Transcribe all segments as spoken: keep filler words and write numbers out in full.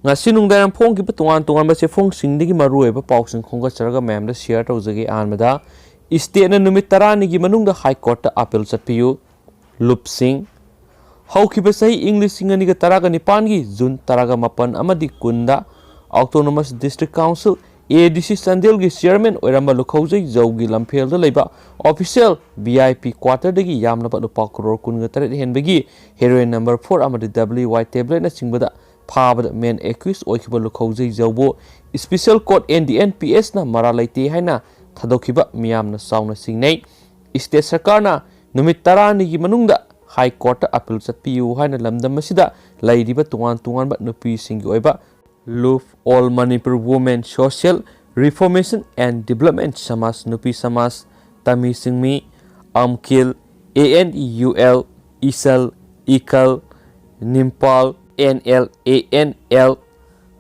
ꯉꯁꯤ ꯅꯨꯡꯗꯥꯡ ꯐꯣꯡꯈꯤꯕ ꯇꯣꯉꯥꯟ ꯇꯣꯉꯥꯟꯕ ꯆꯦꯐꯣꯡꯁꯤꯡꯗꯒꯤ ꯃꯔꯨꯑꯣꯏꯕ ꯄꯥꯎꯁꯤꯡ ꯈꯣꯝꯒꯠꯆꯔꯒ ꯃꯌꯥꯝꯗ ꯁꯤꯌꯔ ꯇꯧꯖꯒꯦ꯫ ꯑꯍꯥꯟꯕꯗ, ꯏꯁꯇꯦꯠꯅ ꯅꯨꯃꯤꯠ ꯇꯔꯥꯅꯤꯒꯤ ꯃꯅꯨꯡꯗ ꯍꯥꯏ ꯀꯣꯔꯠꯇ ꯑꯄꯤꯜ ꯆꯠꯄꯤꯌꯨ꯫ ꯂꯨꯞꯁꯤꯡ꯫ ꯍꯧꯈꯤꯕ ꯆꯍꯤ ꯏꯪ ꯂꯤꯁꯤꯡ ꯑꯅꯤꯒ ꯇꯔꯥꯒ ꯅꯤꯄꯥꯟꯒꯤ ꯖꯨꯟ ꯇꯔꯥꯒ ꯃꯥꯄꯟ ꯑꯃꯗꯤ ꯀꯨꯟꯗ Autonomous District Council, ADC, ꯆꯥꯟꯗꯦꯜꯒꯤ ꯆꯤꯌꯔꯃꯦꯟ ꯑꯣꯏꯔꯝꯕ ꯂꯨꯈꯧꯖꯩ ꯖꯧꯒꯤ ꯂꯝꯐꯦꯜꯗ ꯂꯩꯕ ꯑꯣꯐꯤꯁꯤꯌꯦꯜ ꯚꯤ ꯑꯥꯏ ꯄꯤ ꯀ꯭ꯋꯥꯇꯔꯗꯒꯤ ꯌꯥꯝꯂꯕ ꯂꯨꯄꯥ ꯀ꯭ꯔꯣꯔ ꯀꯨꯟꯒ ꯇꯔꯦꯠ ꯍꯦꯟꯕꯒꯤ ꯍꯦꯔꯣꯏꯟ ꯅꯝꯕꯔ ꯐꯣꯔ ꯑꯃꯗꯤ ꯗꯕ꯭ꯂꯤꯎ ꯋꯥꯏ ꯇꯦꯕ꯭ꯂꯦꯠꯅꯆꯤꯡꯕꯗ ꯐꯥꯕꯗ ꯃꯦꯟ ꯑꯦꯀ꯭ꯌꯨꯁ ꯑꯣꯏꯈꯤꯕ ꯂꯨꯈꯧꯖꯩ ꯖꯧꯕꯨ special court, N D N P ꯑꯦꯁꯅ ꯃꯔꯥꯜ ꯂꯩꯇꯦ ꯍꯥꯏꯅ ꯊꯥꯗꯣꯛꯈꯤꯕ ꯃꯤꯌꯥꯝꯅ ꯆꯥꯎꯅ ꯆꯤꯡꯅꯩ꯫ ꯏꯁꯇꯦꯠ ꯁꯔꯀꯥꯔꯅ ꯅꯨꯃꯤꯠ ꯇꯔꯥꯅꯤꯒꯤ ꯃꯅꯨꯡꯗ ꯍꯥꯏ ꯀꯣꯔꯠꯇ ꯑꯄꯤꯜ ꯆꯠꯄꯤꯌꯨ ꯍꯥꯏꯅ ꯂꯝꯗꯝ ꯑꯁꯤꯗ ꯂꯩꯔꯤꯕ ꯇꯣꯉꯥꯟ ꯇꯣꯉꯥꯟꯕ ꯅꯨꯄꯤꯁꯤꯡꯒꯤ ꯑꯣꯏꯕ ꯂꯨꯞ, All Manipur Women Social Reformation and Development ꯁꯃꯥꯖ, ꯅꯨꯄꯤ ꯁꯃꯥꯖ, ꯇꯃꯤ ꯁꯤꯡꯃꯤ, ꯑꯝꯈꯤꯜ, ꯑꯦ ꯑꯦꯟ ꯌꯨ ꯑꯦꯜ, ꯏꯁꯜ, ꯏꯀꯜ, ꯅꯤꯝꯄꯥꯜ, N L A N L,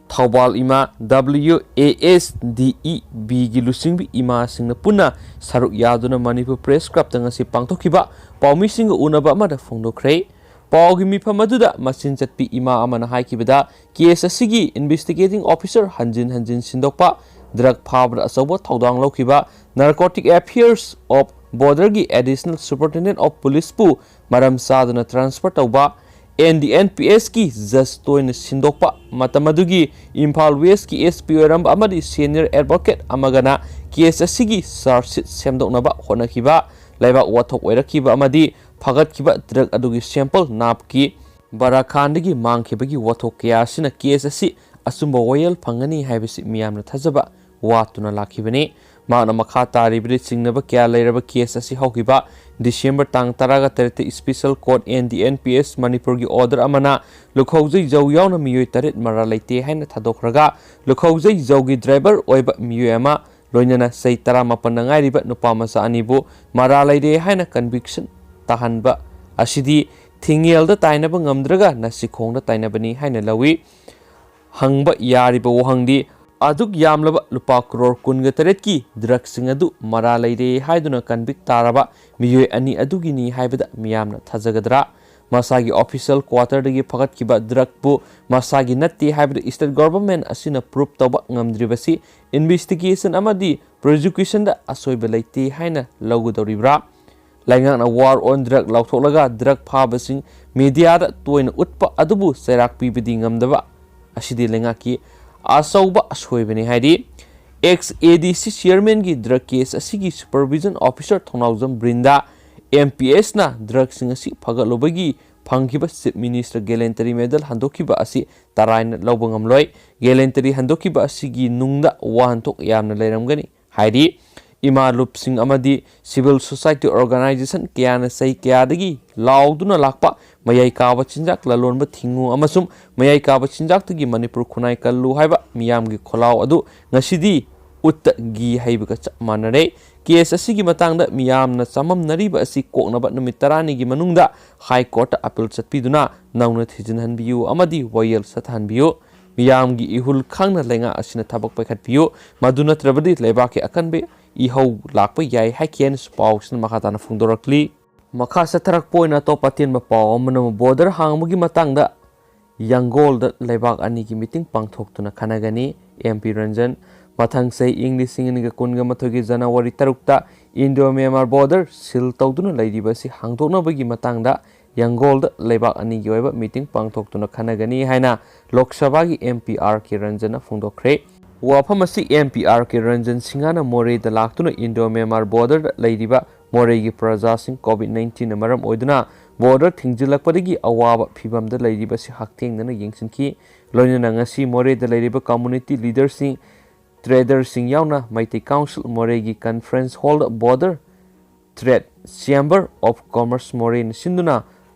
ꯊꯧꯕꯥꯜ ꯏꯃꯥ, W A S D E B ꯒꯤ ꯂꯨꯆꯤꯡꯕꯤ ꯏꯃꯥꯁꯤꯡꯅ ꯄꯨꯟꯅ ꯁꯔꯨꯛ ꯌꯥꯗꯨꯅ ꯃꯅꯤꯄꯨꯔ ꯄ꯭ꯔꯦꯁ ꯀ꯭ꯂꯕꯇ ꯉꯁꯤ ꯄꯥꯡꯊꯣꯛꯈꯤꯕ ꯄꯥꯎꯃꯤꯁꯤꯡꯒ ꯎꯅꯕ ꯑꯃꯗ ꯐꯣꯡꯗꯣꯛꯈ꯭ꯔꯦ꯫ ꯄꯥꯎꯒꯤ ꯃꯤꯐꯝ ꯑꯗꯨꯗ ꯃꯆꯤꯟ ꯆꯠꯄꯤ ꯏꯃꯥ ꯑꯃꯅ ꯍꯥꯏꯈꯤꯕꯗ, ꯀꯦꯁ ꯑꯁꯤꯒꯤ ꯏꯟꯚꯦꯁꯇꯤꯒꯦꯇꯤꯡ ꯑꯣꯐꯤꯁꯥꯔ ꯍꯟꯖꯤꯟ ꯍꯟꯖꯤꯟ ꯁꯤꯟꯗꯣꯛꯄ, ꯗ꯭ꯔꯒ ꯐꯥꯕꯗ ꯑꯆꯧꯕ ꯊꯧꯗꯥꯡ ꯂꯧꯈꯤꯕ Narcotic Affairs of Border ꯒꯤ Additional Superintendent of Police ꯄꯨ ꯃꯔꯝ ꯆꯥꯗꯅ ꯇ꯭ꯔꯥꯟꯁꯐꯔ ꯇꯧꯕ, and D N P S ꯀꯤ ꯖꯖ ꯇꯣꯏꯅ ꯁꯤꯟꯗꯣꯛꯄ, ꯃꯇꯝ ꯑꯗꯨꯒꯤ ꯏꯝꯐꯥꯜ ꯋꯦꯁꯀꯤ ꯑꯦꯁ ꯄꯤ ꯑꯣꯏꯔꯝꯕ ꯑꯃꯗꯤ ꯁꯦꯅꯤꯌꯔ ꯑꯦꯗꯚꯣꯀꯦꯠ ꯑꯃꯒꯅ ꯀꯦꯁ ꯑꯁꯤꯒꯤ ꯆꯥꯔꯖ ꯁꯤꯠ ꯁꯦꯝꯗꯣꯛꯅꯕ ꯍꯣꯠꯅꯈꯤꯕ, ꯂꯩꯕꯥꯛ ꯋꯥꯊꯣꯛ ꯑꯣꯏꯔꯛꯈꯤꯕ ꯑꯃꯗꯤ ꯐꯒꯠꯈꯤꯕ ꯗ꯭ꯔꯒ ꯑꯗꯨꯒꯤ ꯁꯦꯝꯄꯜ ꯅꯥꯞꯀꯤ ꯕꯔꯥꯈꯥꯟꯗꯒꯤ ꯃꯥꯡꯈꯤꯕꯒꯤ ꯋꯥꯊꯣꯛ ꯀꯌꯥ ꯑꯁꯤꯅ ꯀꯦꯁ ꯑꯁꯤ ꯑꯆꯨꯝꯕ ꯋꯥꯌꯦꯜ ꯐꯪꯒꯅꯤ ꯍꯥꯏꯕꯁꯤ ꯃꯤꯌꯥꯝꯅ ꯊꯥꯖꯕ ꯋꯥꯠꯇꯨꯅ ꯂꯥꯛꯈꯤꯕꯅꯤ꯫ ꯃꯍꯥꯛꯅ ꯃꯈꯥ ꯇꯥꯔꯤꯕꯗꯤ, ꯆꯤꯡꯅꯕ ꯀꯌꯥ ꯂꯩꯔꯕ ꯀꯦꯁ ꯑꯁꯤ ꯍꯧꯈꯤꯕ ꯗꯤꯁꯦꯝꯕꯔ ꯇꯥꯡ ꯇꯔꯥꯒ ꯇꯔꯦꯠꯇ special court, N D N P S, ꯃꯅꯤꯄꯨꯔꯒꯤ ꯑꯣꯔꯗꯔ ꯑꯃꯅ ꯂꯨꯈꯧꯖꯩ ꯖꯧ ꯌꯥꯎꯅ ꯃꯤꯑꯣꯏ ꯇꯔꯦꯠ ꯃꯔꯥꯜ ꯂꯩꯇꯦ ꯍꯥꯏꯅ ꯊꯥꯗꯣꯛꯈ꯭ꯔꯒ, ꯂꯨꯈꯧꯖꯩ ꯖꯧꯒꯤ ꯗ꯭ꯔꯥꯏꯚꯔ ꯑꯣꯏꯕ ꯃꯤꯑꯣꯏ ꯑꯃ, ꯂꯣꯏꯅꯅ ꯆꯍꯤ ꯇꯔꯥꯃꯥꯄꯟꯗ ꯉꯥꯏꯔꯤꯕ ꯅꯨꯄꯥ ꯃꯆꯥ ꯑꯅꯤꯕꯨ ꯃꯔꯥꯜ ꯂꯩꯔꯦ ꯍꯥꯏꯅ ꯀꯟꯚꯤꯛꯁꯟ ꯇꯥꯍꯟꯕ ꯑꯁꯤꯗꯤ ꯊꯤꯡꯉꯦꯜꯗ ꯇꯥꯏꯅꯕ ꯉꯝꯗ꯭ꯔꯒ ꯅꯁꯤꯈꯣꯡꯗ ꯇꯥꯏꯅꯕꯅꯤ ꯍꯥꯏꯅ ꯂꯧꯏ꯫ ꯍꯪꯕ ꯌꯥꯔꯤꯕ ꯋꯥꯍꯪꯗꯤ, ꯑꯗꯨꯛ ꯌꯥꯝꯂꯕ ꯂꯨꯄꯥ ꯀ꯭ꯔꯣꯔ ꯀꯨꯟꯒ ꯇꯔꯦꯠꯀꯤ ꯗ꯭ꯔꯒꯁꯤꯡ ꯑꯗꯨ ꯃꯔꯥꯜ ꯂꯩꯔꯦ ꯍꯥꯏꯗꯨꯅ ꯀꯟꯚꯤꯛ ꯇꯥꯔꯕ ꯃꯤꯑꯣꯏ ꯑꯅꯤ ꯑꯗꯨꯒꯤꯅꯤ ꯍꯥꯏꯕꯗ ꯃꯤꯌꯥꯝꯅ ꯊꯥꯖꯒꯗ꯭ꯔꯥ? ꯃꯁꯥꯒꯤ official quarterꯗꯒꯤ ꯐꯒꯠꯈꯤꯕ drugꯄꯨ ꯃꯁꯥꯒꯤ ꯅꯠꯇꯦ ꯍꯥꯏꯕꯗꯨ state government ꯑꯁꯤꯅ prove ꯇꯧꯕ ꯉꯝꯗ꯭ꯔꯤꯕꯁꯤ investigation ꯑꯃꯗꯤ prosecutionꯗ ꯑꯁꯣꯏꯕ ꯂꯩꯇꯦ ꯍꯥꯏꯅ ꯂꯧꯒꯗꯧꯔꯤꯕ꯭ꯔꯥ? ꯂꯩꯉꯥꯛꯅ war on drug ꯂꯥꯎꯊꯣꯛꯂꯒ drug ꯐꯥꯕꯁꯤꯡ mediaꯗ ꯇꯣꯏꯅ ꯎꯠꯄ ꯑꯗꯨꯕꯨ ꯆꯩꯔꯥꯛ ꯄꯤꯕꯗꯤ ꯉꯝꯗꯕ ꯑꯁꯤꯗꯤ ꯂꯩꯉꯥꯛꯀꯤ ꯑꯆꯧꯕ ꯑꯁꯣꯏꯕꯅꯤ ꯍꯥꯏꯔꯤ꯫ Ex ADC chairmanꯒꯤ drug case ꯑꯁꯤꯒꯤ supervision officer ꯊꯧꯅꯥꯎꯖꯝ ꯕ꯭ꯔꯤꯟꯗꯥ MPSꯅ drugꯁꯤꯡ ꯑꯁꯤ ꯐꯒꯠꯂꯨꯕꯒꯤ ꯐꯪꯈꯤꯕ Chief Minister Gallantry Medal ꯍꯟꯗꯣꯛꯈꯤꯕ ꯑꯁꯤ ꯇꯔꯥꯏꯅ ꯂꯧꯕ ꯉꯝꯂꯣꯏ꯫ Gallantry ꯍꯟꯗꯣꯛꯈꯤꯕ ꯑꯁꯤꯒꯤ ꯅꯨꯡꯗ ꯋꯥꯍꯟꯊꯣꯛ ꯌꯥꯝꯅ ꯂꯩꯔꯝꯒꯅꯤ ꯍꯥꯏꯔꯤ꯫ ꯏꯃꯥ ꯂꯨꯞꯁꯤꯡ ꯑꯃꯗꯤ civil society organization ꯀꯌꯥꯅ ꯆꯍꯤ ꯀꯌꯥꯗꯒꯤ ꯂꯥꯎꯗꯨꯅ ꯂꯥꯛꯄ ꯃꯌꯥꯏ ꯀꯥꯕ ꯆꯤꯟꯖꯥꯛ ꯂꯂꯣꯟꯕ ꯊꯤꯡꯉꯨ ꯑꯃꯁꯨꯡ ꯃꯌꯥꯏ ꯀꯥꯕ ꯆꯤꯟꯖꯥꯛꯇꯒꯤ ꯃꯅꯤꯄꯨꯔ ꯈꯨꯟꯅꯥꯏ ꯀꯜꯂꯨ ꯍꯥꯏꯕ ꯃꯤꯌꯥꯝꯒꯤ ꯈꯣꯜꯂꯥꯎ ꯑꯗꯨ ꯉꯁꯤꯗꯤ ꯎꯠꯇ ꯘꯤ ꯍꯩꯕꯒ ꯆꯞ ꯃꯥꯟꯅꯔꯦ꯫ Case ꯑꯁꯤꯒꯤ ꯃꯇꯥꯡꯗ ꯃꯤꯌꯥꯝꯅ ꯆꯃꯝꯅꯔꯤꯕ ꯑꯁꯤ ꯀꯣꯛꯅꯕ ꯅꯨꯃꯤꯠ ꯇꯔꯥꯅꯤꯒꯤ ꯃꯅꯨꯡꯗ High Courtꯇ appeal ꯆꯠꯄꯤꯗꯨꯅ ꯅꯧꯅ ꯊꯤꯖꯤꯟꯍꯟꯕꯤꯌꯨ ꯑꯃꯗꯤ ꯋꯥꯌꯦꯜ ꯆꯠꯊꯍꯟꯕꯤꯌꯨ꯫ ꯃꯤꯌꯥꯝꯒꯤ ꯏꯍꯨꯜ ꯈꯪꯅ ꯂꯩꯉꯥꯛ ꯑꯁꯤꯅ ꯊꯕꯛ ꯄꯥꯏꯈꯠꯄꯤꯌꯨ꯫ ꯃꯗꯨ ꯅꯠꯇ꯭ꯔꯕꯗꯤ ꯂꯩꯕꯥꯛꯀꯤ ꯑꯀꯟꯕ ꯏꯍꯧ ꯂꯥꯛꯄ ꯌꯥꯏ ꯍꯥꯏꯈꯤ ꯍꯥꯏꯅꯁꯨ ꯄꯥꯎꯁꯤꯅ ꯃꯈꯥ ꯇꯥꯅ ꯐꯣꯡꯗꯣꯔꯛꯂꯤ꯫ ꯃꯈꯥ ꯆꯠꯊꯔꯛꯄ ꯑꯣꯏꯅ ꯑꯇꯣꯞꯄ ꯑꯇꯦꯟꯕ ꯄꯥꯎ ꯑꯃꯅ border ꯍꯥꯡꯕꯒꯤ ꯃꯇꯥꯡꯗ ꯌꯥꯡꯒꯣꯜꯗ ꯂꯩꯕꯥꯛ ꯑꯅꯤꯒꯤ meeting ꯄꯥꯡꯊꯣꯛꯇꯨꯅ ꯈꯟꯅꯒꯅꯤ꯫ MP ꯔꯟꯖꯟ꯫ ꯃꯊꯪ ꯆꯍꯤ ꯏꯪ ꯂꯤꯁꯤꯡ ꯑꯅꯤꯒ ꯀꯨꯟꯒ ꯃꯥꯊꯣꯏꯒꯤ January ꯇꯔꯨꯛꯇ Indo Myanmar border seal ꯇꯧꯗꯨꯅ ꯂꯩꯔꯤꯕ ꯑꯁꯤ ꯍꯥꯡꯗꯣꯛꯅꯕꯒꯤ ꯃꯇꯥꯡꯗ ꯌꯥꯡꯒꯣꯜꯗ ꯂꯩꯕꯥꯛ ꯑꯅꯤꯒꯤ ꯑꯣꯏꯕ meeting ꯄꯥꯡꯊꯣꯛꯇꯨꯅ ꯈꯟꯅꯒꯅꯤ ꯍꯥꯏꯅ ꯂꯣꯛ ꯁꯚꯥꯒꯤ MP R K ꯔꯟꯖꯟꯅ ꯐꯣꯡꯗꯣꯛꯈ꯭ꯔꯦ꯫ ꯋꯥꯐꯝ ꯑꯁꯤ MP R K ꯔꯟꯖꯟ ꯁꯤꯡꯍꯅ ꯃꯣꯔꯦꯗ ꯂꯥꯛꯇꯨꯅ Indo Myanmar borderꯗ ꯂꯩꯔꯤꯕ ꯃꯣꯔꯦꯒꯤ ꯄ꯭ꯔꯖꯥꯁꯤꯡ COVID nineteenꯅ ꯃꯔꯝ ꯑꯣꯏꯗꯨꯅ border ꯊꯤꯡꯖꯤꯜꯂꯛꯄꯗꯒꯤ ꯑꯋꯥꯕ ꯐꯤꯚꯝꯗ ꯂꯩꯔꯤꯕ ꯑꯁꯤ ꯍꯛꯊꯦꯡꯅꯅ ꯌꯦꯡꯁꯤꯟꯈꯤ꯫ ꯂꯣꯏꯅꯅ ꯉꯁꯤ ꯃꯣꯔꯦꯗ ꯂꯩꯔꯤꯕ community leaderꯁꯤꯡ, traderꯁꯤꯡ ꯌꯥꯎꯅ Meitei Council ꯃꯣꯔꯦꯒꯤ conference hallꯗ border trade Chamber of Commerce ꯃꯣꯔꯦꯅ ꯁꯤꯟꯗꯨꯅ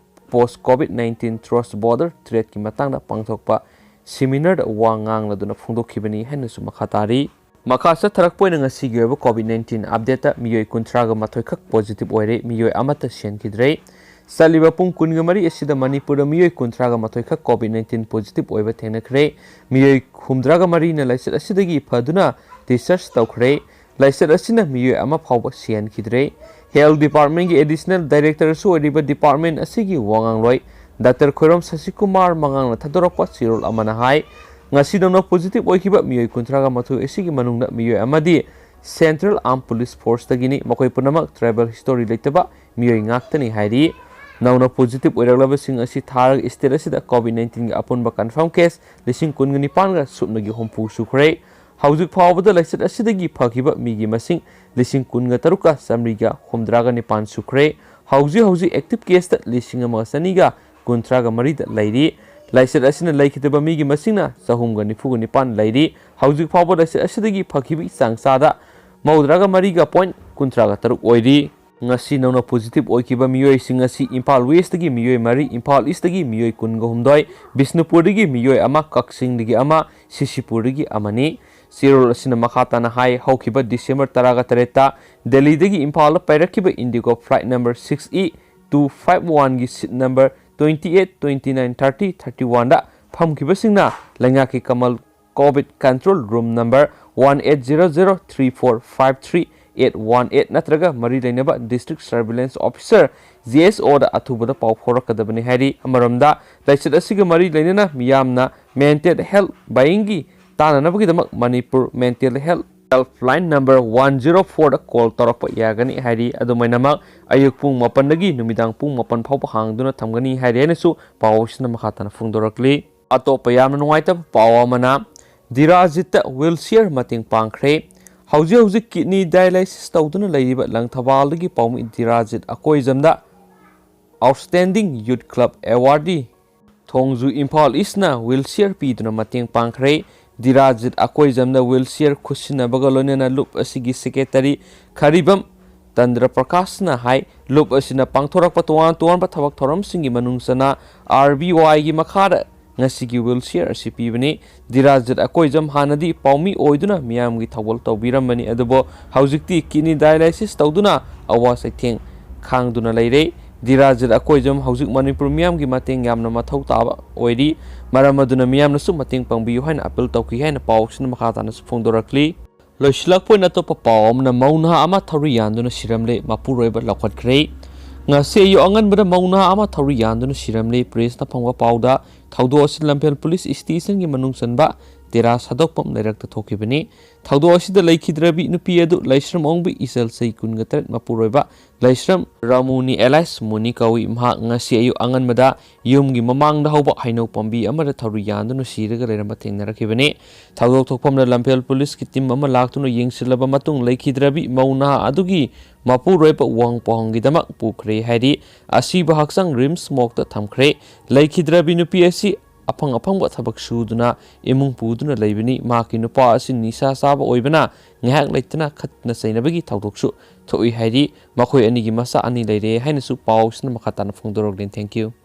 post COVID nineteen cross border tradeꯀꯤ ꯃꯇꯥꯡꯗ ꯄꯥꯡꯊꯣꯛꯄ seminarꯗ ꯋꯥ ꯉꯥꯡꯂꯗꯨꯅ ꯐꯣꯡꯗꯣꯛꯈꯤꯕꯅꯤ ꯍꯥꯏꯅꯁꯨ ꯃꯈꯥ ꯇꯥꯔꯤ꯫ ꯃꯈꯥ ꯆꯠꯊꯔꯛꯄ ꯑꯣꯏꯅ ꯉꯁꯤꯒꯤ ꯑꯣꯏꯕ COVID nineteen updateꯇ ꯃꯤꯑꯣꯏ ꯀꯨꯟꯊ꯭ꯔꯥꯒ ꯃꯥꯊꯣꯏ ꯈꯛ positive ꯑꯣꯏꯔꯦ, ꯃꯤꯑꯣꯏ ꯑꯃꯠꯇ ꯁꯤꯍꯟꯈꯤꯗ꯭ꯔꯦ꯫ ꯆꯠꯂꯤꯕ ꯄꯨꯡ ꯀꯨꯟꯒ ꯃꯔꯤ ꯑꯁꯤꯗ ꯃꯅꯤꯄꯨꯔꯗ ꯃꯤꯑꯣꯏ ꯀꯨꯟꯊ꯭ꯔꯥꯒ ꯃꯥꯊꯣꯏ ꯈꯛ COVID nineteen positive ꯑꯣꯏꯕ ꯊꯦꯡꯅꯈ꯭ꯔꯦ꯫ ꯃꯤꯑꯣꯏ ꯍꯨꯝꯗ꯭ꯔꯥꯒ ꯃꯔꯤꯅ ꯂꯥꯏꯆꯠ ꯑꯁꯤꯗꯒꯤ ꯐꯗꯨꯅ discharge ꯇꯧꯈ꯭ꯔꯦ꯫ ꯂꯥꯏꯆꯠ ꯑꯁꯤꯅ ꯃꯤꯑꯣꯏ ꯑꯃ ꯐꯥꯎꯕ ꯁꯤꯍꯟꯈꯤꯗ꯭ꯔꯦ꯫ Health Department ꯀꯤ Additional Director ꯁꯨ ꯑꯣꯏꯔꯤꯕ department ꯑꯁꯤꯒꯤ ꯋꯥꯉꯥꯡꯂꯣꯏ Doctor ꯈꯣꯏꯔꯣꯝ ꯁꯁꯤꯀꯨꯃꯥꯔ ꯃꯉꯥꯡꯅ ꯊꯥꯗꯣꯔꯛꯄ ꯆꯦꯔꯣꯜ ꯑꯃꯅ ꯍꯥꯏ, ꯉꯁꯤ ꯅꯧꯅ positive ꯑꯣꯏꯈꯤꯕ ꯃꯤꯑꯣꯏ ꯀꯨꯟꯊ꯭ꯔꯥꯒ ꯃꯥꯊꯣꯏ ꯑꯁꯤꯒꯤ ꯃꯅꯨꯡꯗ ꯃꯤꯑꯣꯏ ꯑꯃꯗꯤ Central Armed Police Force ꯇꯒꯤꯅꯤ꯫ ꯃꯈꯣꯏ ꯄꯨꯝꯅꯃꯛ tribal history ꯂꯩꯇꯕ ꯃꯤꯑꯣꯏ ꯉꯥꯛꯇꯅꯤ ꯍꯥꯏꯔꯤ꯫ ꯅꯧꯅ positive ꯑꯣꯏꯔꯛꯂꯕꯁꯤꯡ ꯑꯁꯤ ꯊꯥꯔꯒ state ꯑꯁꯤꯗ COVID nineteen ꯒꯤ ꯑꯄꯨꯟꯕ confirm case ꯂꯤꯁꯤꯡ ꯀꯨꯟꯒ ꯅꯤꯄꯥꯟꯒ ꯁꯨꯞꯅꯒꯤ ꯍꯨꯝꯐꯨ ꯁꯨꯈ꯭ꯔꯦ꯫ ꯍꯧꯖꯤꯛ ꯐꯥꯎꯕꯗ ꯂꯥꯏꯆꯠ ꯑꯁꯤꯗꯒꯤ ꯐꯈꯤꯕ ꯃꯤꯒꯤ ꯃꯁꯤꯡ ꯂꯤꯁꯤꯡ ꯀꯨꯟꯒ ꯇꯔꯨꯛꯀ ꯆꯥꯃꯔꯤꯒ ꯍꯨꯝꯗ꯭ꯔꯥꯒ ꯅꯤꯄꯥꯟ ꯁꯨꯈ꯭ꯔꯦ꯫ ꯍꯧꯖꯤꯛ ꯍꯧꯖꯤꯛ active case ꯇ ꯂꯤꯁꯤꯡ ꯑꯃꯒ ꯆꯅꯤꯒ ꯀꯨꯟꯊ꯭ꯔꯥꯒ ꯃꯔꯤꯗ ꯂꯩꯔꯤ꯫ ꯂꯥꯏꯆꯠ ꯑꯁꯤꯅ ꯂꯩꯈꯤꯗꯕ ꯃꯤꯒꯤ ꯃꯁꯤꯡꯅ ꯆꯍꯨꯝꯒ ꯅꯤꯐꯨꯒ ꯅꯤꯄꯥꯟ ꯂꯩꯔꯤ꯫ ꯍꯧꯖꯤꯛ ꯐꯥꯎꯕ ꯂꯥꯏꯆꯠ ꯑꯁꯤꯗꯒꯤ ꯐꯈꯤꯕꯒꯤ ꯆꯥꯡ ꯆꯥꯗ ꯃꯧꯗ꯭ꯔꯥꯒ ꯃꯔꯤꯒ point ꯀꯨꯟꯊ꯭ꯔꯥꯒ ꯇꯔꯨꯛ ꯑꯣꯏꯔꯤ꯫ ꯉꯁꯤ ꯅꯧꯅ positive ꯑꯣꯏꯈꯤꯕ ꯃꯤꯑꯣꯏꯁꯤꯡ ꯑꯁꯤ ꯏꯝꯐꯥꯜ West ꯇꯒꯤ ꯃꯤꯑꯣꯏ ꯃꯔꯤ, ꯏꯝꯐꯥꯜ East ꯇꯒꯤ ꯃꯤꯑꯣꯏ ꯀꯨꯟꯒ ꯍꯨꯝꯗꯣꯏ, ꯕꯤꯁꯅꯨꯄꯨꯔꯗꯒꯤ ꯃꯤꯑꯣꯏ ꯑꯃ, ꯀꯛꯆꯤꯡꯗꯒꯤ ꯑꯃ, ꯁꯤꯁꯤꯄꯨꯔꯗꯒꯤ ꯑꯃꯅꯤ꯫ ꯆꯦꯔꯣꯜ ꯑꯁꯤꯅ ꯃꯈꯥ ꯇꯥꯅ ꯍꯥꯏ, ꯍꯧꯈꯤꯕ December ꯇꯔꯥꯒ ꯇꯔꯦꯠꯇ ꯗꯦꯜꯂꯤꯗꯒꯤ ꯏꯝꯐꯥꯜꯗ ꯄꯥꯏꯔꯛꯈꯤꯕ Indigo flight number six E two five one ꯒꯤ seat number twenty eight, twenty nine, thirty, thirty one ꯗ ꯐꯝꯈꯤꯕꯁꯤꯡꯅ ꯂꯩꯉꯥꯛꯀꯤ ꯀꯃꯜ COVID control room number one eight zero zero three four five three eight one eight ꯅꯠꯇ꯭ꯔꯒ ꯃꯔꯤ ꯂꯩꯅꯕ District Surveillance Officer, G S O ꯗ ꯑꯊꯨꯕꯗ ꯄꯥꯎ ꯐꯥꯎꯔꯛꯀꯗꯕꯅꯤ ꯍꯥꯏꯔꯤ꯫ ꯑꯃꯔꯣꯝꯗ, ꯂꯥꯏꯆꯠ ꯑꯁꯤꯒ ꯃꯔꯤ ꯂꯩꯅꯅ ꯃꯤꯌꯥꯝꯅ mental health ꯕꯥꯏꯌꯤꯡꯒꯤ ꯇꯥꯅꯅꯕꯒꯤꯗꯃꯛ Manipur Mental Health Helpline number one zero four ꯗ call ꯇꯧꯔꯛꯄ ꯌꯥꯒꯅꯤ ꯍꯥꯏꯔꯤ꯫ ꯑꯗꯨꯃꯥꯏꯅꯃꯛ, ꯑꯌꯨꯛ ꯄꯨꯡ ꯃꯥꯄꯟꯗꯒꯤ ꯅꯨꯃꯤꯗꯥꯡ ꯄꯨꯡ ꯃꯥꯄꯟ ꯐꯥꯎꯕ ꯍꯥꯡꯗꯨꯅ ꯊꯝꯒꯅꯤ ꯍꯥꯏꯔꯤ ꯍꯥꯏꯅꯁꯨ ꯄꯥꯎ ꯑꯁꯤꯅ ꯃꯈꯥ ꯇꯥꯅ ꯐꯣꯡꯗꯣꯔꯛꯂꯤ꯫ ꯑꯇꯣꯞꯄ ꯌꯥꯝꯅ ꯅꯨꯡꯉꯥꯏꯇꯕ ꯄꯥꯎ ꯑꯃꯅ, ꯗꯤꯔꯥꯖꯤꯠꯇ wheelchair ꯃꯇꯦꯡ ꯄꯥꯡꯈ꯭ꯔꯦ꯫ ꯍꯧꯖꯤꯛ ꯍꯧꯖꯤꯛ kidney dialysis ꯇꯧꯗꯨꯅ ꯂꯩꯔꯤꯕ ꯂꯪꯊꯕꯥꯜꯗꯒꯤ ꯄꯥꯎꯃꯤ ꯗꯤꯔꯥꯖꯤꯠ ꯑꯀꯣꯏꯖꯝꯗ Outstanding Youth Club Awardee ꯊꯣꯡꯖꯨ ꯏꯝꯐꯥꯜ East ꯅ wheelchair ꯄꯤꯗꯨꯅ ꯃꯇꯦꯡ ꯄꯥꯡꯈ꯭ꯔꯦ꯫ ꯗꯤꯔꯥꯖꯤꯠ ꯑꯀꯣꯏꯖꯝꯗ wheelchair ꯈꯨꯠꯁꯤꯟꯅꯕꯒ ꯂꯣꯏꯅꯅ ꯂꯨꯞ ꯑꯁꯤꯒꯤ secretary ꯈꯔꯤꯕꯝ ꯇꯟꯗ꯭ꯔ ꯄ꯭ꯔꯀꯥꯁꯅ ꯍꯥꯏ, ꯂꯨꯞ ꯑꯁꯤꯅ ꯄꯥꯡꯊꯣꯔꯛꯄ ꯇꯣꯉꯥꯟ ꯇꯣꯉꯥꯟꯕ ꯊꯕꯛ ꯊꯧꯔꯝꯁꯤꯡꯒꯤ ꯃꯅꯨꯡ ꯆꯟꯅ R B Y ꯒꯤ ꯃꯈꯥꯗ ꯉꯁꯤꯒꯤ wheelchair ꯑꯁꯤ ꯄꯤꯕꯅꯤ꯫ ꯗꯤꯔꯥꯖꯤꯠ ꯑꯀꯣꯏꯖꯝ ꯍꯥꯟꯅꯗꯤ ꯄꯥꯎꯃꯤ ꯑꯣꯏꯗꯨꯅ ꯃꯤꯌꯥꯝꯒꯤ ꯊꯧꯒꯜ ꯇꯧꯕꯤꯔꯝꯕꯅꯤ, ꯑꯗꯨꯕꯨ ꯍꯧꯖꯤꯛꯇꯤ kidney dialysis ꯇꯧꯗꯨꯅ ꯑꯋꯥ ꯆꯩꯊꯦꯡ ꯈꯥꯡꯗꯨꯅ ꯂꯩꯔꯦ꯫ ꯗꯤꯔꯥꯖꯤꯠ ꯑꯀꯣꯏꯖꯝ ꯍꯧꯖꯤꯛ ꯃꯅꯤꯄꯨꯔ ꯃꯤꯌꯥꯝꯒꯤ ꯃꯇꯦꯡ ꯌꯥꯝꯅ ꯃꯊꯧ ꯇꯥꯕ ꯑꯣꯏꯔꯤ꯫ ꯃꯔꯝ ꯑꯗꯨꯅ ꯃꯤꯌꯥꯝꯅꯁꯨ ꯃꯇꯦꯡ ꯄꯥꯡꯕꯤꯌꯨ ꯍꯥꯏꯅ appeal ꯇꯧꯈꯤ ꯍꯥꯏꯅ ꯄꯥꯎ ꯑꯁꯤꯅ ꯃꯈꯥ ꯇꯥꯅꯁꯨ ꯐꯣꯡꯗꯣꯔꯛꯂꯤ꯫ ꯂꯣꯏꯁꯤꯜꯂꯛꯄ ꯑꯣꯏꯅ ꯑꯇꯣꯞꯄ ꯄꯥꯎ ꯑꯃꯅ, ꯃꯧ ꯅꯍꯥ ꯑꯃ ꯊꯧꯔꯤ ꯌꯥꯟꯗꯨꯅ ꯁꯤꯔꯝꯂꯦ, ꯃꯄꯨꯔꯣꯏꯕ ꯂꯧꯈꯠꯈ꯭ꯔꯦ꯫ ꯉꯁꯤ ꯑꯌꯨꯛ ꯑꯉꯟꯕꯗ ꯃꯧ ꯅꯍꯥ ꯑꯃ ꯊꯧꯔꯤ ꯌꯥꯟꯗꯨꯅ ꯁꯤꯔꯝꯂꯦ꯫ ꯄ꯭ꯔꯦꯁꯅ ꯐꯪꯕ ꯄꯥꯎꯗ, ꯊꯧꯗꯣꯛ ꯑꯁꯤ ꯂꯝꯐꯦꯜ ꯄꯨꯂꯤꯁ ꯁ꯭ꯇꯦꯁꯟꯒꯤ ꯃꯅꯨꯡ ꯆꯟꯕ ꯇꯦꯔꯥ ꯁꯥꯗꯣꯛꯐꯝ ꯂꯩꯔꯛꯇ ꯊꯣꯛꯈꯤꯕꯅꯤ꯫ ꯊꯧꯗꯣꯛ ꯑꯁꯤꯗ ꯂꯩꯈꯤꯗ꯭ꯔꯕꯤ ꯅꯨꯄꯤ ꯑꯗꯨ ꯂꯩꯁ꯭ꯔꯝ ꯑꯣꯡꯕꯤ ꯏꯆꯜ, ꯆꯍꯤ ꯀꯨꯟꯒ ꯇꯔꯦꯠ, ꯃꯄꯨꯔꯣꯏꯕ ꯂꯩꯁ꯭ꯔꯝ ꯔꯥꯃꯨꯅꯤ alias ꯃꯨꯅꯤ ꯀꯧꯏ꯫ ꯃꯍꯥꯛ ꯉꯁꯤ ꯑꯌꯨꯛ ꯑꯉꯟꯕꯗ ꯌꯨꯝꯒꯤ ꯃꯃꯥꯡꯗ ꯍꯧꯕ ꯍꯩꯅꯧ ꯄꯥꯝꯕꯤ ꯑꯃꯗ ꯊꯧꯔꯤ ꯌꯥꯟꯗꯨꯅ ꯁꯤꯔꯒ ꯂꯩꯔꯝꯕ ꯊꯦꯡꯅꯔꯛꯈꯤꯕꯅꯤ꯫ ꯊꯧꯗꯣꯛ ꯊꯣꯛꯐꯝꯗ ꯂꯝꯐꯦꯜ ꯄꯨꯂꯤꯁꯀꯤ ꯇꯤꯝ ꯑꯃ ꯂꯥꯛꯇꯨꯅ ꯌꯦꯡꯁꯤꯜꯂꯕ ꯃꯇꯨꯡ, ꯂꯩꯈꯤꯗ꯭ꯔꯕꯤ ꯃꯧ ꯅꯍꯥ ꯑꯗꯨꯒꯤ ꯃꯄꯨꯔꯣꯏꯕ ꯋꯥꯡ ꯄꯥꯎꯍꯪꯒꯤꯗꯃꯛ ꯄꯨꯈ꯭ꯔꯦ ꯍꯥꯏꯔꯤ꯫ ꯑꯁꯤꯕ ꯍꯛꯆꯥꯡ ꯔꯤꯝꯁ ꯃꯣꯔꯒꯇ ꯊꯝꯈ꯭ꯔꯦ꯫ ꯂꯩꯈꯤꯗ꯭ꯔꯕꯤ ꯅꯨꯄꯤ ꯑꯁꯤ ꯑꯐꯪ ꯑꯐꯪꯕ ꯊꯕꯛ ꯁꯨꯗꯨꯅ ꯏꯃꯨꯡ ꯄꯨꯗꯨꯅ ꯂꯩꯕꯅꯤ꯫ ꯃꯍꯥꯛꯀꯤ ꯅꯨꯄꯥ ꯑꯁꯤ ꯅꯤꯁꯥ ꯆꯥꯕ ꯑꯣꯏꯕꯅ ꯉꯥꯏꯍꯥꯛ ꯂꯩꯇꯅ ꯈꯠꯅ ꯆꯩꯅꯕꯒꯤ ꯊꯧꯗꯣꯛꯁꯨ ꯊꯣꯛꯏ ꯍꯥꯏꯔꯤ꯫ ꯃꯈꯣꯏ ꯑꯅꯤꯒꯤ ꯃꯆꯥ ꯑꯅꯤ ꯂꯩꯔꯦ ꯍꯥꯏꯅꯁꯨ ꯄꯥꯎꯁꯤꯅ ꯃꯈꯥ ꯇꯥꯅ ꯐꯣꯡꯗꯣꯔꯛꯂꯤ꯫ Thank you꯫